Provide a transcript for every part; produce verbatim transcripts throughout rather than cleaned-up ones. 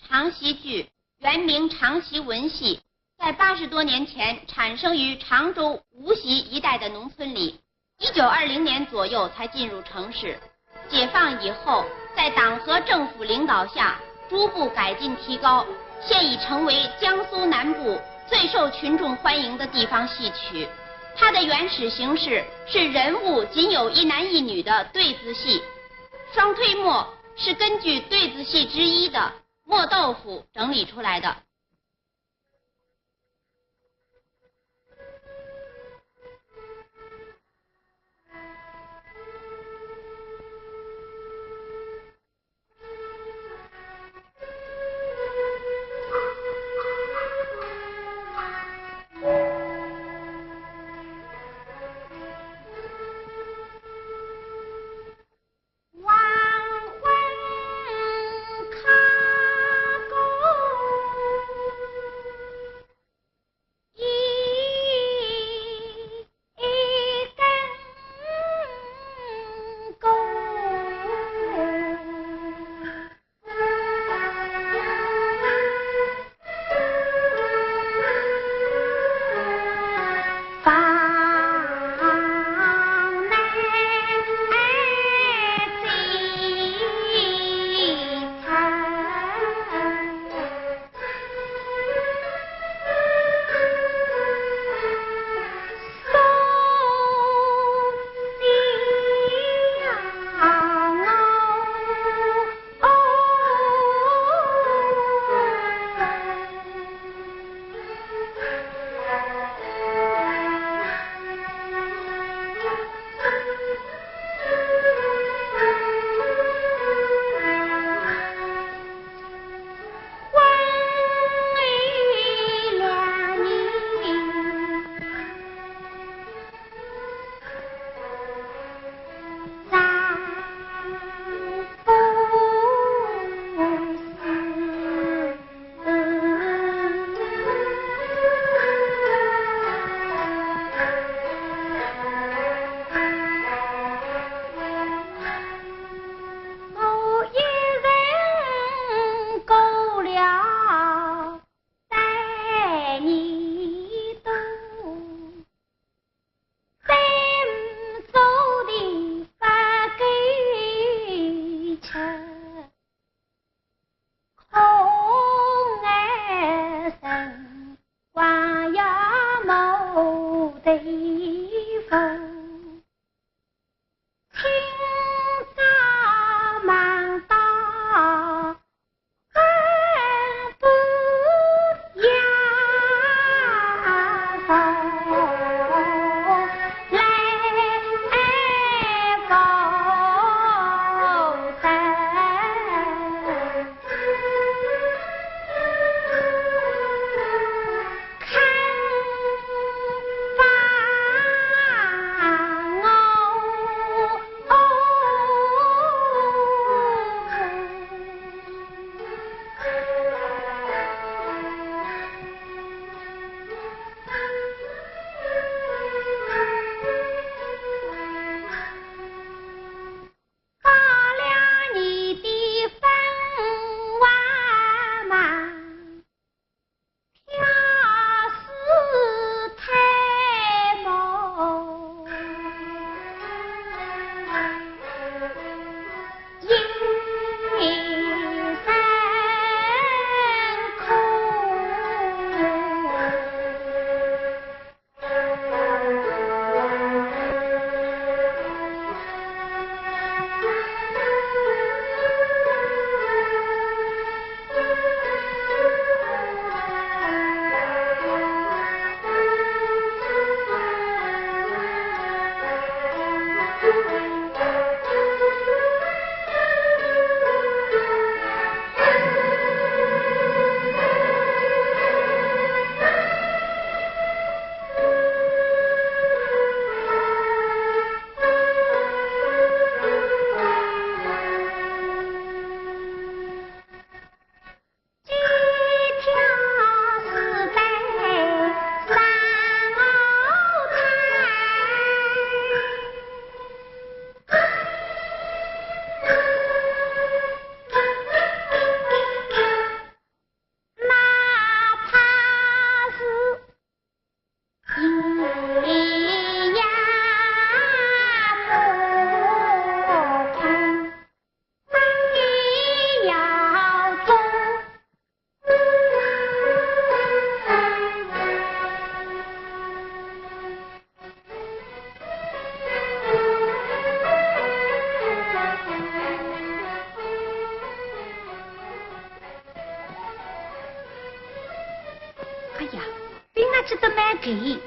长习剧原名长习文戏，在八十多年前产生于常州无锡一带的农村里，一九二零年左右才进入城市。解放以后，在党和政府领导下，逐步改进提高，现已成为江苏南部最受群众欢迎的地方戏曲。它的原始形式是人物仅有一男一女的对子戏，双推磨是根据对子戏之一的磨豆腐整理出来的。给。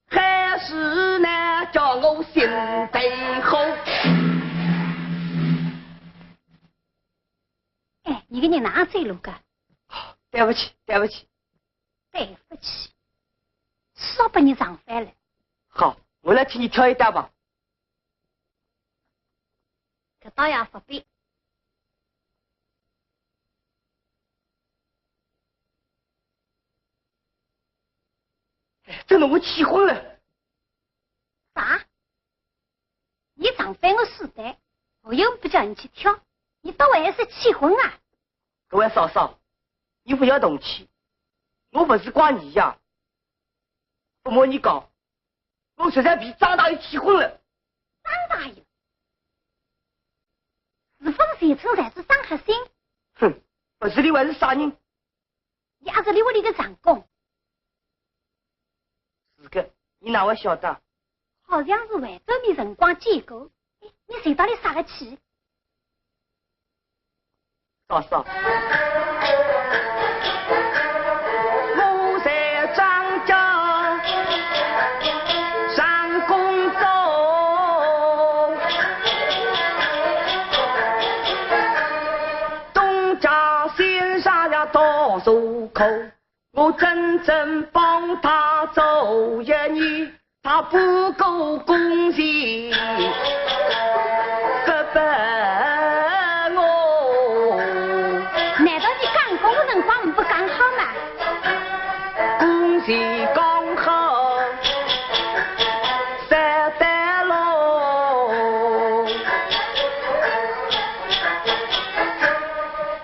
还是呢，叫我心头好。哎，你个人哪走路个？对不起，对不起。对不起，说把你撞翻了。好，我来替你挑一担吧。搿倒也不必。哎，这弄我气昏了。啥？你撞翻我四担，我又不叫你去挑，你倒还是气昏啊？搿位嫂嫂，你不要动气，我不是怪你呀。不瞒你讲，我实在被张大爷气昏了。张大爷？是不是前村才子张黑心？哼，不是你还是啥人？你阿是里屋里个长工？是个，你哪会晓得？好像是回转面辰光见过。哎，你受到了啥个气？ 嫂嫂，我在张家上工作，东家先生呀多受苦，我真正帮他做一年， 他不够工钱，不分我。难道你讲工的辰光不讲好吗？工钱讲好，三单喽。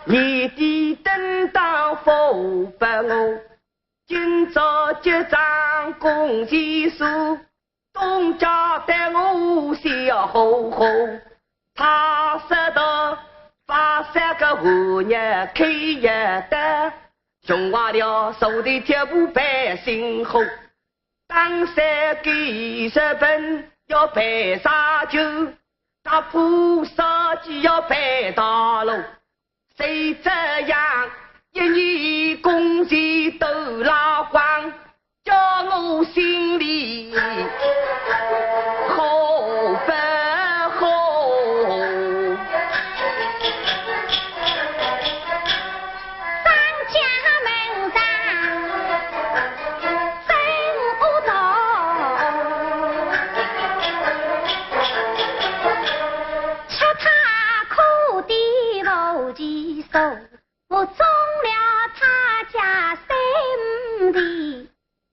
你的等当不分我。 今朝结账工钱数，东家对我笑呵呵。他说道，发三个五日开一单，穷坏了手头贴补百姓火。打三个月份要办啥酒，打破烧鸡要办大路。 谁这样一年工钱都拿光，叫我心里好不好？张家门上真不同，吃他苦的无计数。 我中了他家三五钿，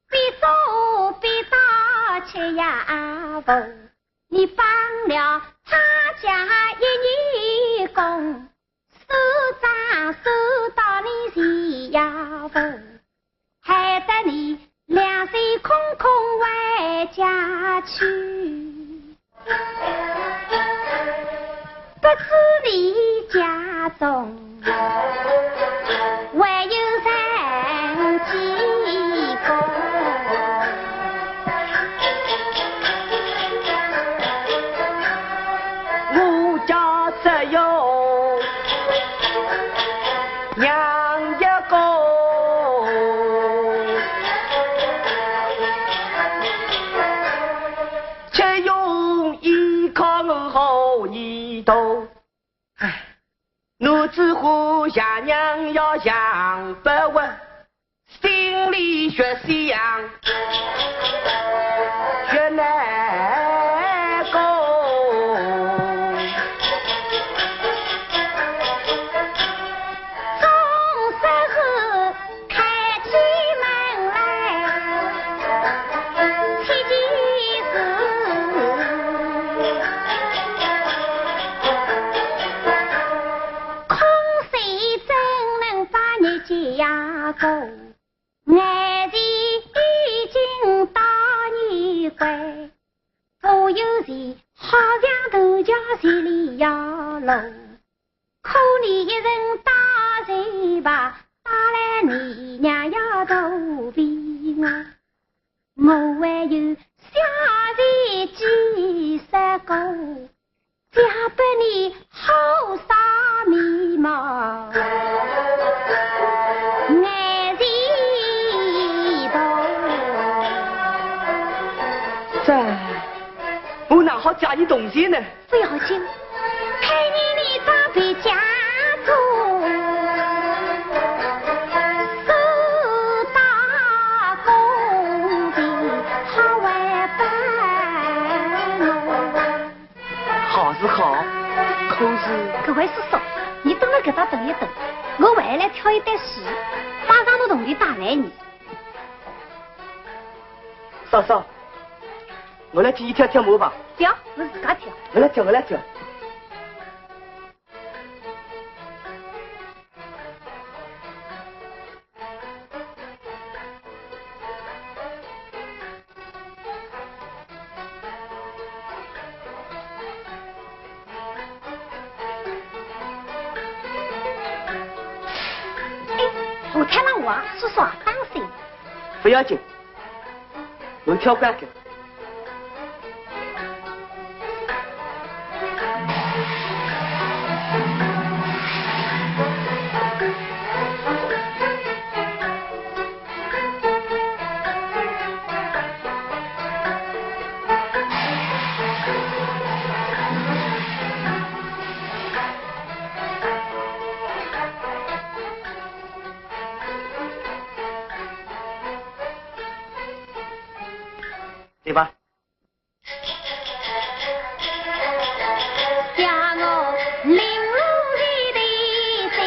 比做比打吃呀无。你帮了他家一年工，算账算到你钱呀无。 害得你两手空空回家去。不知你家中还有人似乎爷娘要养不活，心里越想越难过。总算是开起门来，七件事。 空手怎能把日脚过？眼前已经到年关，左右前好像断桥千里要路。可怜一人到谁吧，带来你娘要肚皮饿。我还有小钱几十个， 借拨你好生眉毛眼前头。这，我哪好借你铜钱呢？不要紧，看你你长辈家中，四大公平好为本哦。 好是好，可是……搿位叔叔，你蹲辣搿搭等一等，我回来挑一担水，马上拿铜钿带来呢。嫂嫂，我来替你挑挑马吧。覅，我自家挑。我来挑，我来挑。 哎，我看了我，叔叔啊，当心。不要紧，我挑过去。 对吧？ 叫我领路一头走，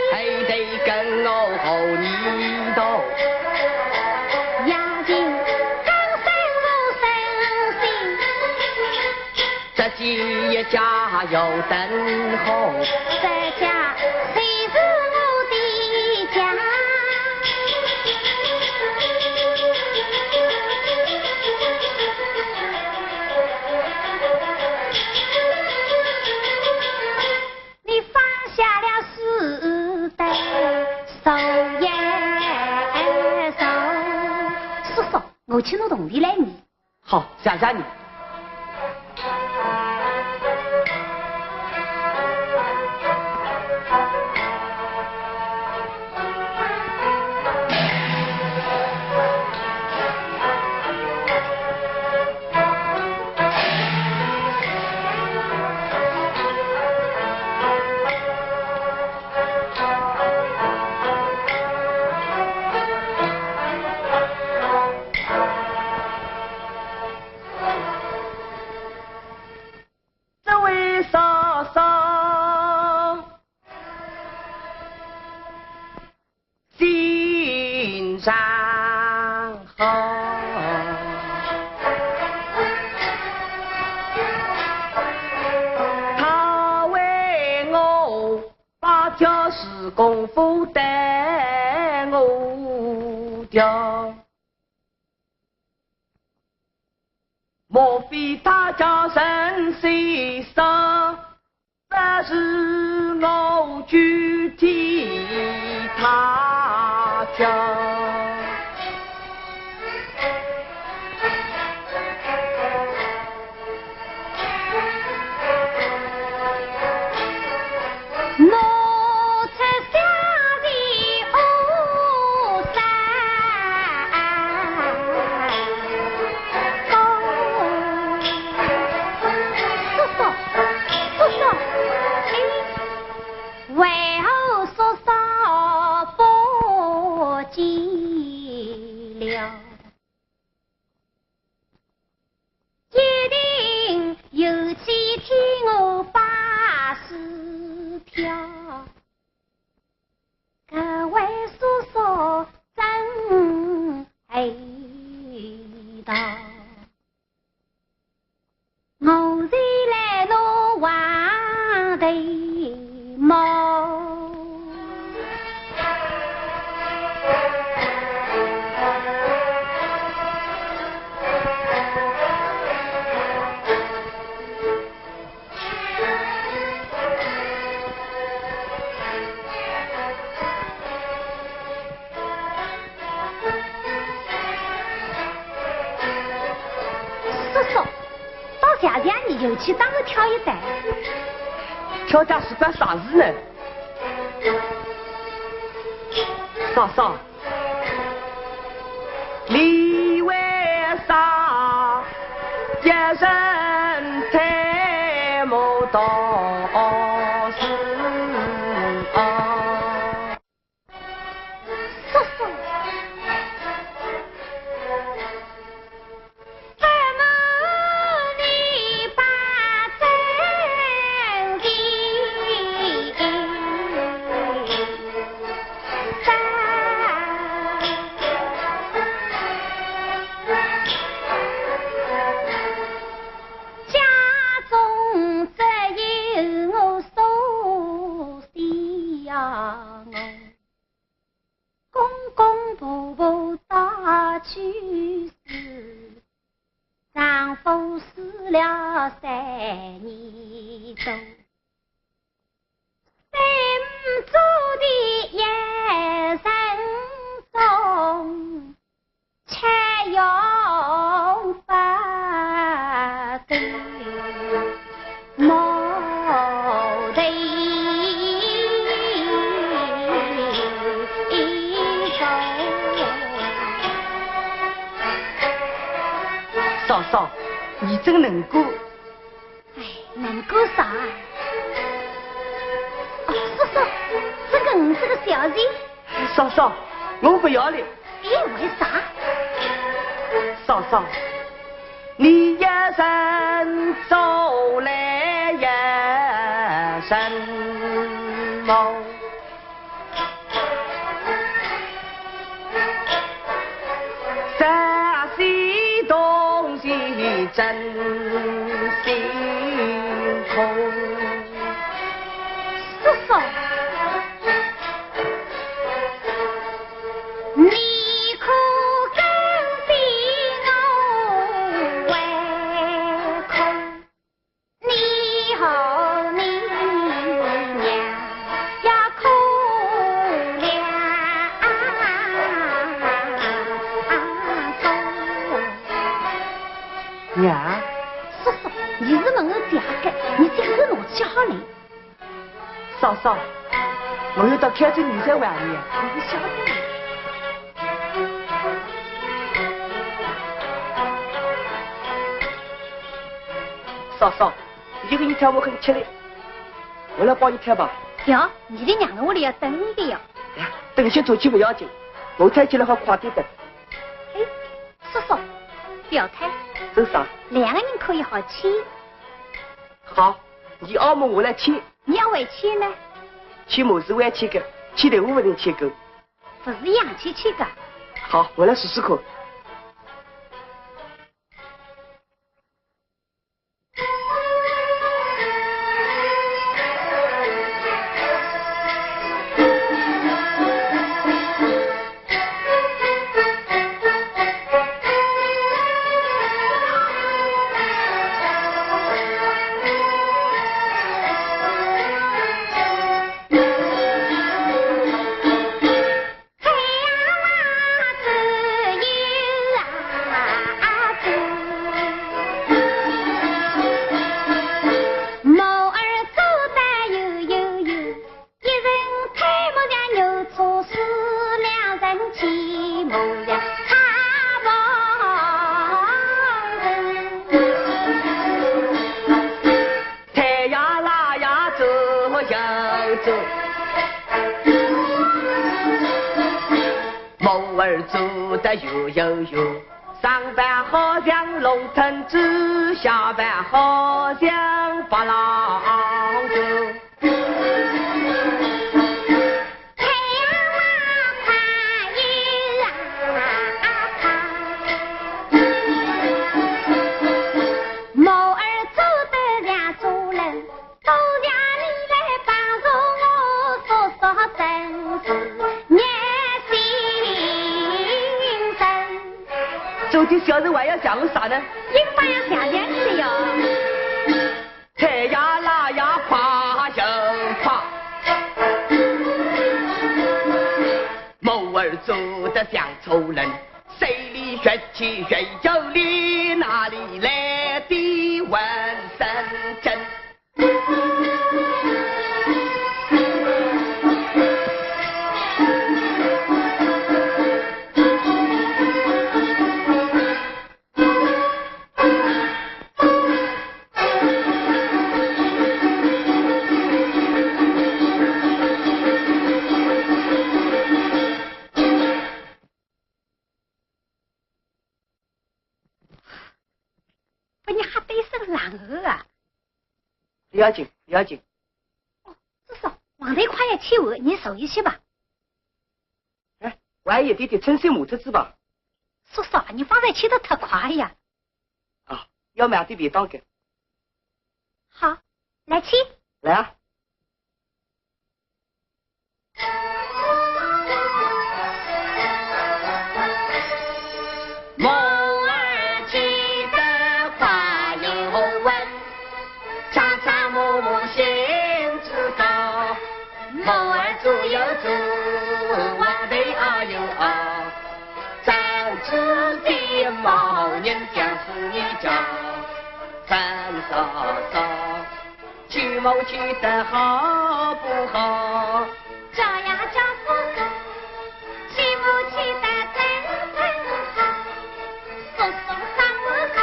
后头跟我和你走。要紧跟随我身边。这几家要等候，这家 谁是我的家？你放下了石头，手也手。叔叔，我去拿铜钿来呢。 好，谢谢你。 这位嫂嫂，心肠好。他为我把家事功夫带我调。 莫非他家人虽少，不是我去替他家。 叔叔，叔叔，哎，喂。一定有几天我把书条，搿位叔叔真厚道。 我是来拿黄头毛。叔叔，到谢谢你，又去打个挑一担。挑担是办啥事呢？嫂嫂，你为啥一人在磨刀子啊？ 叔叔，怎么你把真情在家中只有我苏西呀我。 公公婆婆早去世，丈夫死了三年多。三五做的一生中， 却用不着毛头一种。嫂嫂，你真能过。哎，能过啥？哦，叔叔，这个五十个小钱。 嫂嫂，我不要了。哎，为啥？嫂嫂，你一生走来一生忙，这些东西真心痛。叔叔， 你可跟随我回去，你和你娘要苦了。娘。叔叔，你是问我借个，你借个拿去好了。 嫂嫂，我要到开封女婿玩呢。你不晓得。嫂嫂，你这个一天我很吃力，我来帮你看吧。哟，你的娘在屋里要等你的哟。哎呀，等些走去不要紧，我抬起来好快点等。哎，叔叔，不要抬。做啥？两个人可以好牵。好，你要么我来牵。 你要会牵呢？牵马是会牵个，牵队伍不能牵个。不是羊牵牵个。好，我来试试看。的有有有，上班好像龙腾子，下班好像白狼子。太阳嘛快又啊快，毛儿做得两做人。 多谢你来帮助我，叔叔真是热心人。做点小事还要谢我啥呢？应当要谢谢你的哟。太呀啦呀，快又快，毛儿做得像粗人，手里血气血有力，哪里来的温顺劲？ 把你吓得一身冷汗啊！不要紧，不要紧。哦，叔叔，王队快要吃完，你坐一歇吧。哎，我还有点点撑死木头子吧。叔叔，你方才吃得太快呀。啊，要买点便当个。好，来吃。来啊。 毛儿起得快又稳，常常摸摸身子高。毛儿走又走，往北啊又啊，站住的毛人将是你家，站嫂嫂。 起毛起得好不好？叫呀叫叔叔，起毛起得真真好。叔叔上不高，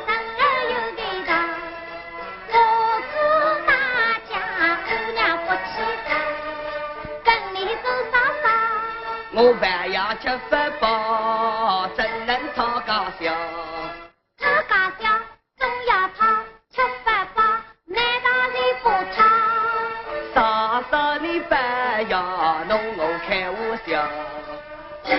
人儿有味道。我是那家姑娘不起身，跟你做嫂嫂。我饭也吃不饱，怎能讨家小？讨家小。 总要讨，吃饭饱，难道你不讨？嫂嫂你不要弄我开玩笑。自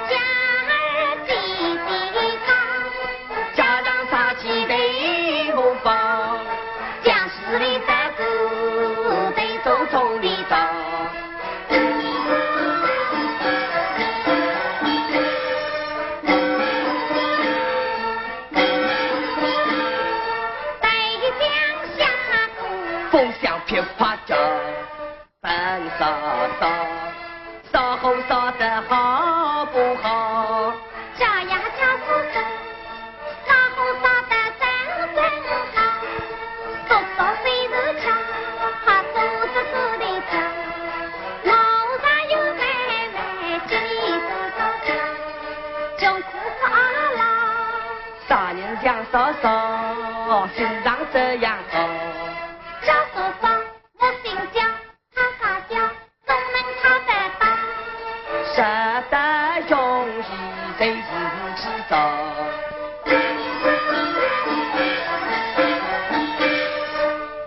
家儿子的家，家常茶几头不放。 将士的大哥得做总理长。带将相公，风向噼啪叫。 问嫂嫂，烧火烧得好不好？叫呀叫叔叔，烧火烧得真真好。叔叔虽是强，他做事做得强。我家有妹妹，今年多少岁？穷苦是阿郎。啥人像嫂嫂，心肠这样好？叫叔叔，我姓姜。 他家小，总能讨得到。说得容易，谁是知道？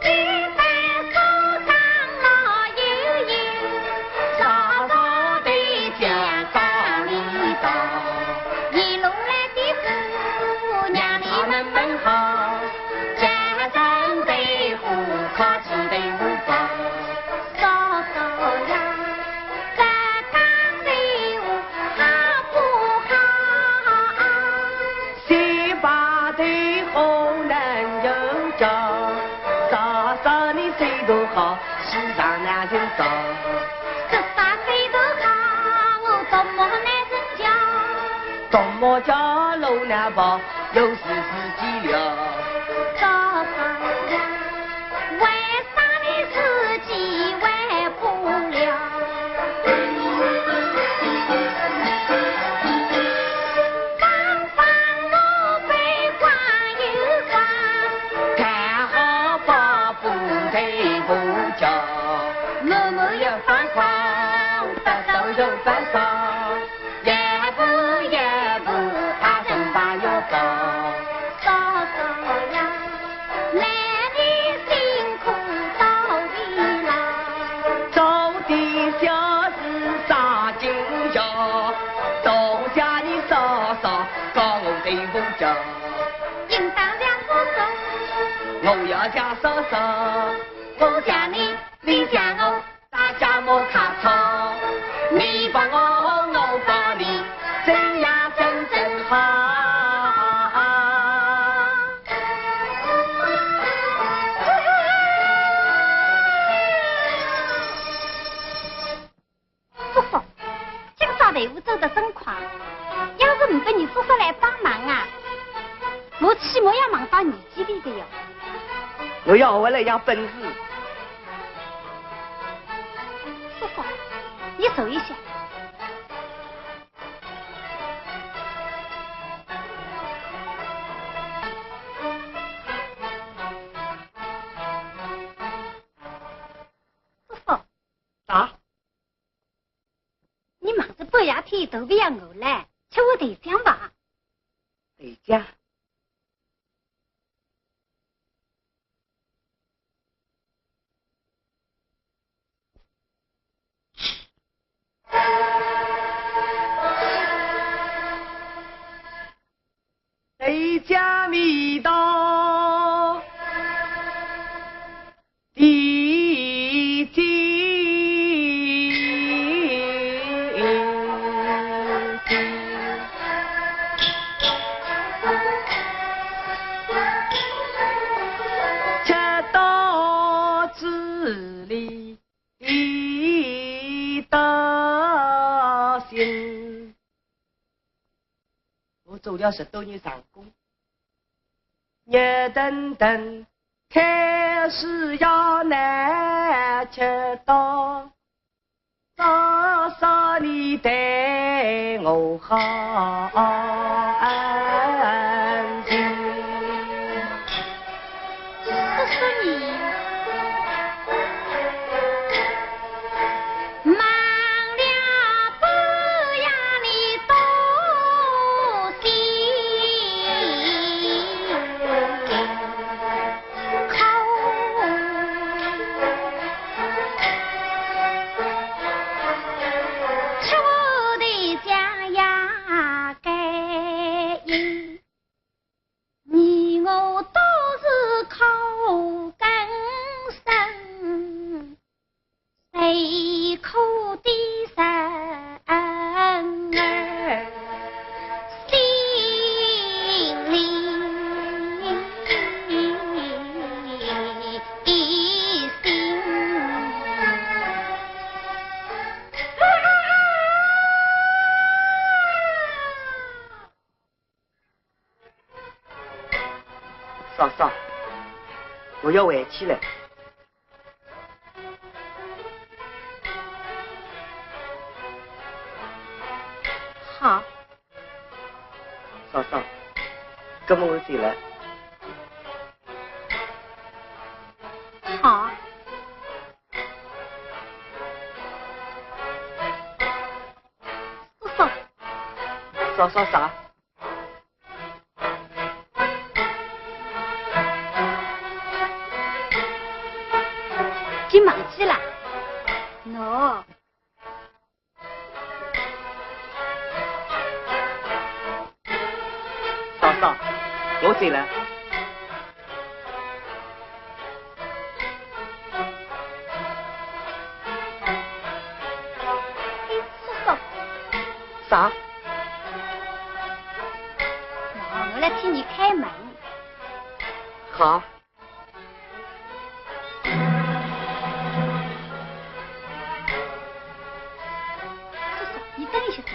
一般说上老爷爷，早早得将道理道。一路来的姑娘，你们问好，家人对我靠近对我讲。 嫂嫂呀，这当对我好不好？洗把对红能有叫，嫂嫂你谁都好，世上男人多。这把谁都好，我多么难人叫。多么叫路难跑，有时自己了。嫂嫂呀， 为啥你自己为不了？刚刚我被关一关，人发烧，一步一步，他人把我抱。嫂嫂呀，男人辛苦到底来。做的小事啥今朝，多谢你嫂嫂，教我对不着。应当谢嫂嫂，我要谢嫂嫂，我谢你，你谢我。 大家莫客套，你帮我，我帮你，这样真正好。叔叔，今朝队伍走得真快，要是没得你叔叔来帮忙啊，我起码要忙到年纪里的哟。我要学会了一样本事。 叔叔，你坐一下。叔叔。啊？你忙得半夜天都不要我来，吃碗豆浆吧。豆浆。 谁家米刀？第几？吃到嘴里，一道心。我做了十多年长工， 热腾腾，开始要难吃到，嫂嫂你对我好恩情。叔叔你，忙了半夜你多心。 你我都是苦根生，谁苦的人儿心里心。 嫂嫂，我要回去了。好。嫂嫂，搿么我走了。好。叔叔。嫂嫂啥？ 别忘记了。喏。嫂嫂，我走了。 叔叔。啥？喏，我来替你开门。好。叔叔，你等一下子。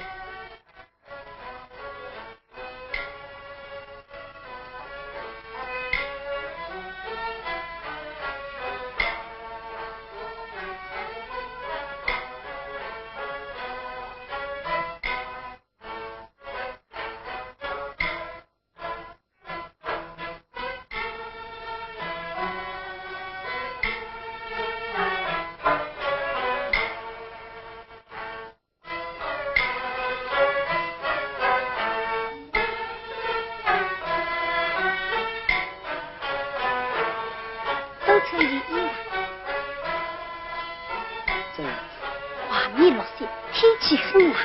落雪，天气很冷。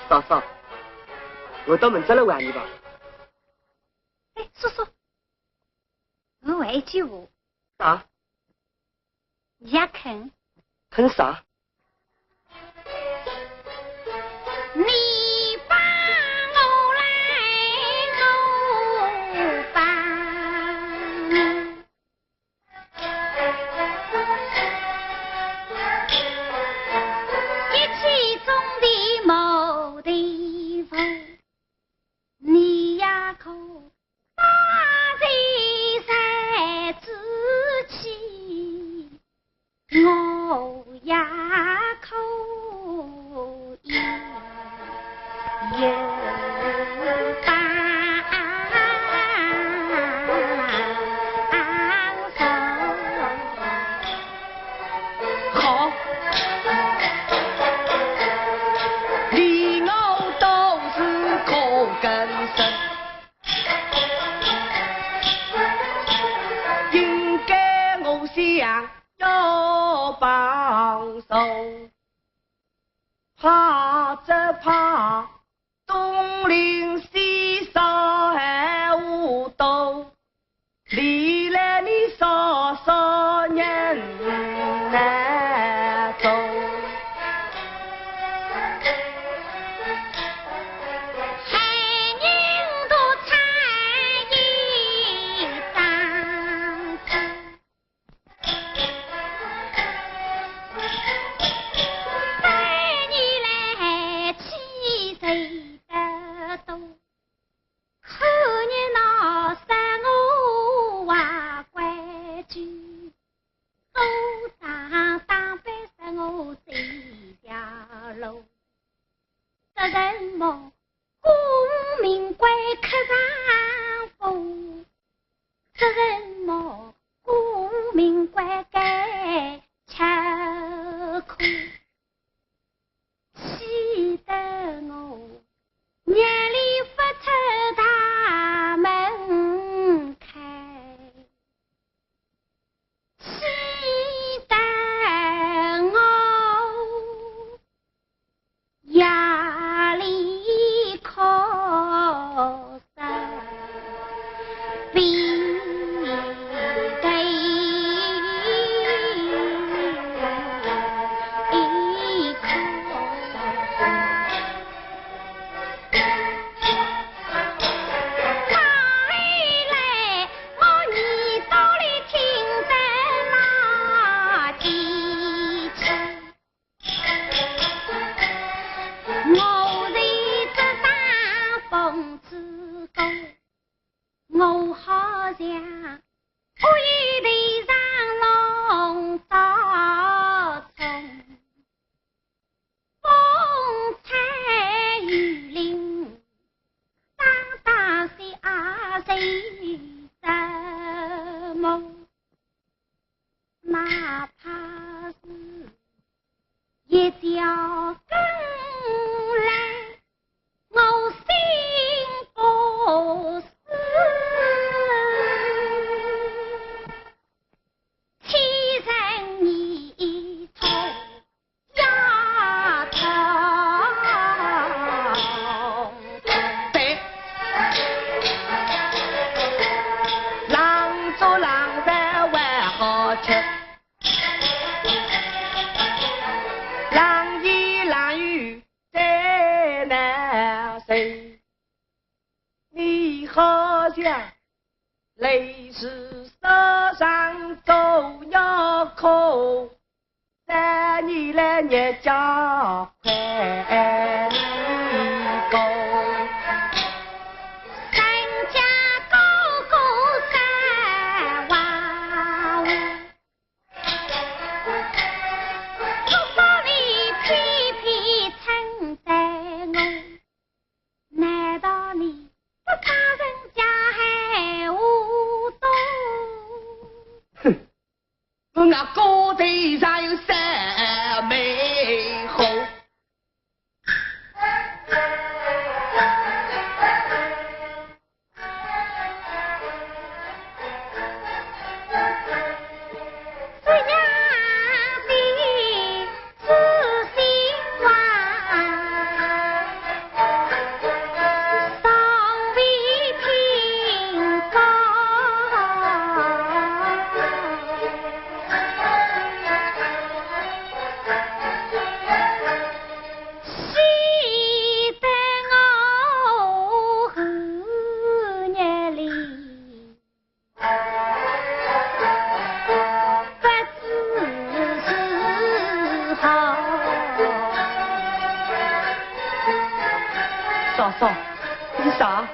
嫂嫂，我到门子来玩你吧。哎，叔叔，我问一句话。啥？ 也肯。肯啥？你帮我来，我帮你。一起种的毛地服，你呀可 大人在之前，我也可以有帮手。好，你我都是可跟生。 应该我想要帮手，怕只怕东邻西少闲话多，连累你嫂嫂人难做。 哼，我那个头上有三妹红。嫂嫂，你啥？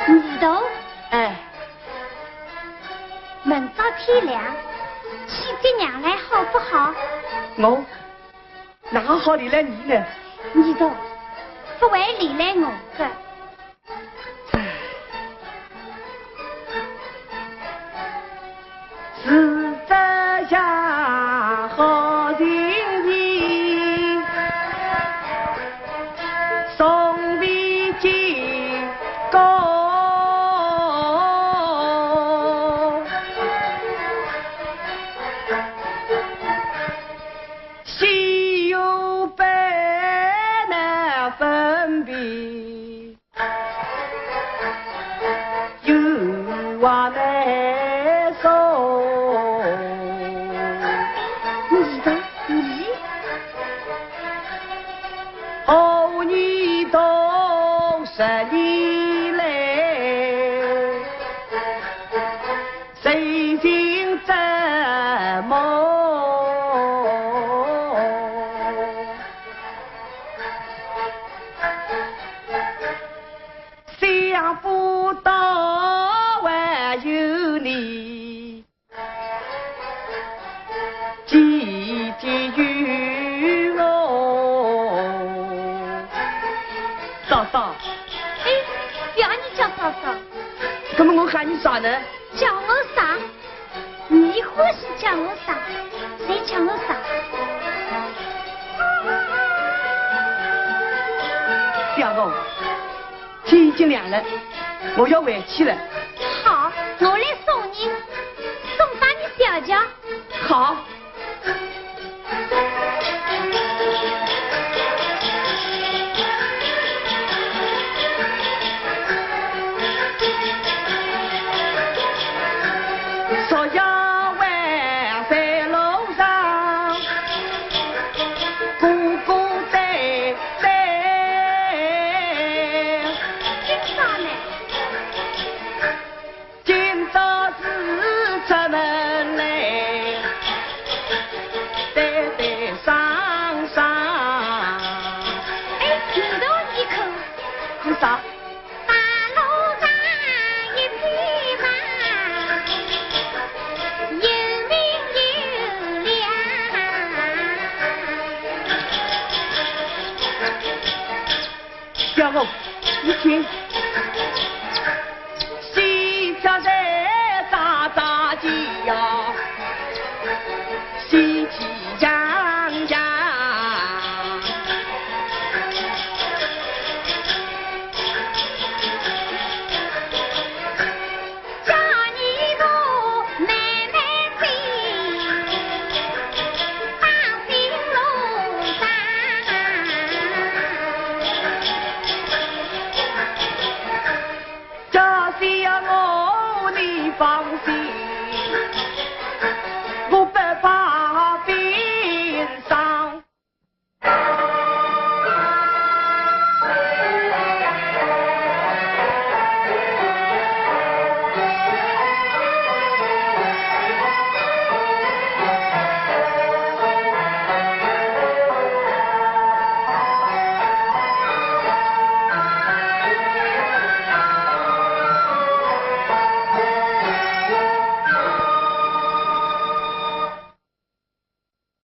二头，哎，明朝天亮去接娘来好不好？我哪好理来你呢？二头，不会理来我的。 是这样好情人，从未见过。心有百难分辨， 有话难说。你的，你？何年度十年来，谁人这么 想不到还有你，寄寄于我。嫂嫂。哎，不要你叫嫂嫂。那么我喊你啥呢？叫我啥？ 你欢喜叫我啥，就叫我啥。表哥，天已经亮了，我要回去了。好，我来送你，送到你小姐。好。 昨夜还在路上，孤孤单单。今朝呢？ 今朝是出门来，单单双双。哎，你倒一口。你啥？大路上一匹马，又名又亮。 小红，你听，喜鹊在喳喳叫呀，喜气洋洋。 叫你我慢慢走，放心路上。叫是要我你放心。